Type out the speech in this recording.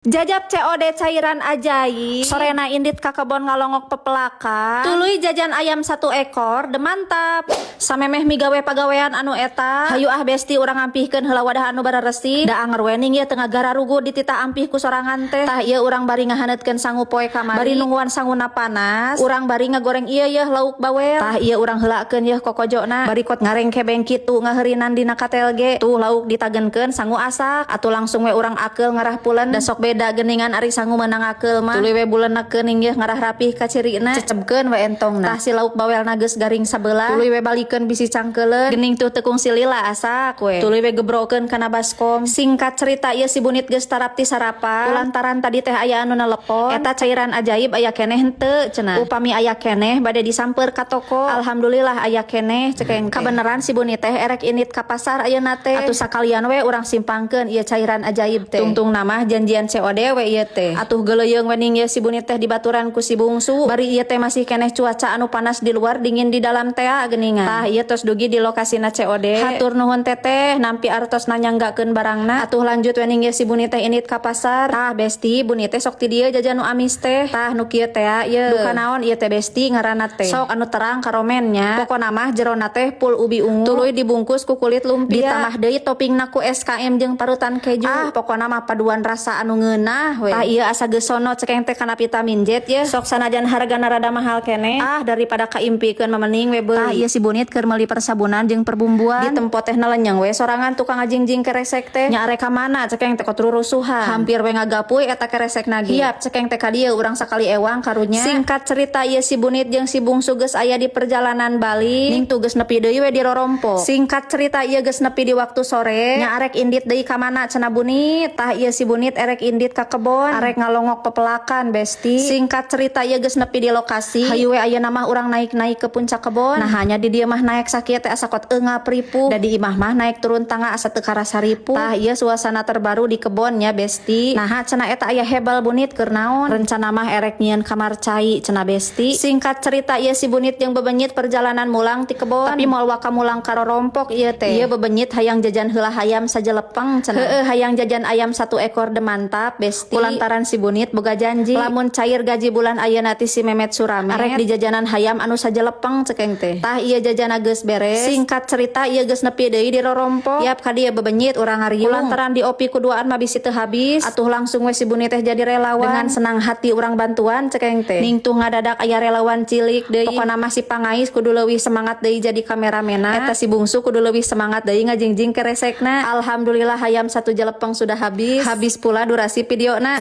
Jajap COD cairan ajaib. Sorena indit ka kebon ngalongok pepelakan. Tuluy jajan ayam satu ekor. De mantap. Samemeh migawe pagawean anu eta. Hayu ah, besti, urang ngampihkeun heula wadah anu bararesih. Da anger we ning ieu tengah gararugu dititah ampih ku sorangan teh. Tah, ieu urang bari ngahaneutkeun sangu poe kamari. Bari nungguan sanguna panas, urang bari ngagoreng ieu yeuh, lauk bawel. Tah, ieu urang heulakeun yeuh kokojona. Bari kot ngarengkebeng kitu ngaheurinan dina katel ge. Tuh, lauk ditagenkeun, sangu asak. Atuh langsung we urang akeul ngarah pulen. Da sok beda geningan ari sangu meunang akeul mah. Tuluy we bulenakeun ning yeuh ngarah rapih kacirina. Cecebkeun we entongna. Tah, si lauk bawel geus garing sabelah. Tuluy we balikeun bisi cangkeuleun. Gening tuh teu kungsi lila asak we. Tuluy we gebrokeun kana baskom. Singkat cerita, ieu si Bunit geus tarapti sarapan. Lantaran tadi teh aya anu nelepon. Eta cairan ajaib aya keneh henteu cenah? Upami aya keneh bade disamper ka toko. Alhamdulillah aya keneh, cekeng teh. Kabeneran si Bunit teh erek indit ka pasar ayeuna teh. Atuh sakalian we urang simpangkeun ieu cairan ajaib teh. Tungtung mah janjian COD we ieu teh. Atuh geuleuyeung we ning ieu si Bunit teh dibaturan ku si bungsu. Bari ieu teh masih keneh cuaca anu panas di luar, dingin di dalam teh geuningan. Tah, ieu tos dugi di lokasina COD. Hatur nuhun, Teteh, nampi artos nyanggakeun barangna. Atuh lanjut we ning ieu si Bunit teh indit ka pasar. Tah, besti, Bunit teh sok ti dieu jajan nu amis teh. Tah, nu kieu teh ieu. Duka naon ieu teh, besti, ngaranna teh? Sok anu terang karomen nya. Pokona mah jerona teh full ubi ungu. Tuluy dibungkus ku kulit lumpia. Ditambah deui toppingna ku SKM jeung parutan keju. Ah, pokona mah paduan rasa anu ngeunah we. Tah, ieu asa geus sono cekeng teh kana vitamin Z ye. Sok sanajan hargana rada mahal keneh. Ah, daripada kaimpikeun mah mending we beuli. Tah, ieu si Bunit keur meuli persabunan jeung perbumbuan. Di tempo teh nalenyeng we sorangan tukang ngajingjing keresek teh. Nya arek ka mana cekeng teh kot rurusuhan. Hampir we ngagapuy eta keresek nage. Hiap cekeng teh, ka dieu urang sakali ewang karunya. Singkat cerita, ieu si Bunit jeung si bungsu geus aya di perjalanan balik. Ning tuh geus nepi deui we di Rorompo. Singkat cerita, ieu geus nepi di waktu sore. Nya arek indit deui ka mana cenah Bunit? Tah, ieu si Bunit erek indit ka kebon, arek ngalongok pepelakan, besti. Singkat cerita, ieu geus nepi di lokasi. Hayu we ayeuna mah urang naik-naik ke puncak kebon. Nah, hanya di dieu mah naik sakieu teh asa kot eungap ripuh. Da di imah mah naik turun tangga asa teu karasa ripuh. Tah, ieu suasana terbaru di kebon ya, besti. Nah, cenah eta aya hebel, Bunit keur naon? Rencana mah erek nyieun kamar cai cenah, besti. Singkat cerita, ieu si Bunit jeung bebenyit perjalanan mulang ti kebon. Tapi moal waka mulang ka Rorompok ieu teh. Ieu bebenyit hayang jajan heula hayam sajelepeng cenah. Heueuh, hayang jajan ayam satu ekor de mantap, besti. Kulantaran si Bunit boga janji lamun cair gaji bulan ayeuna ti si Memet Surame, arek di jajanan hayam anu sajelepeng cekeng teh. Tah, ieu jajana geus beres. Singkat cerita, ieu geus nepi deui di Rorompok. Yap, ka dieu bebenyit urang ngariung. Kulantaran diopi ku duaan mah bisi teu habis. Atuh langsung we si Bunit teh jadi relawan. Dengan senang hati urang bantuan cekeng teh. Ning tuh ngadadak aya relawan cilik deui. Pokona mah si pangais kudu leuwih semangat deui jadi kameramena. Eta si bungsu kudu leuwih semangat deui ngajingjing keresekna. Alhamdulillah, hayam satu jelepeng sudah habis. Habis pula durasi videona.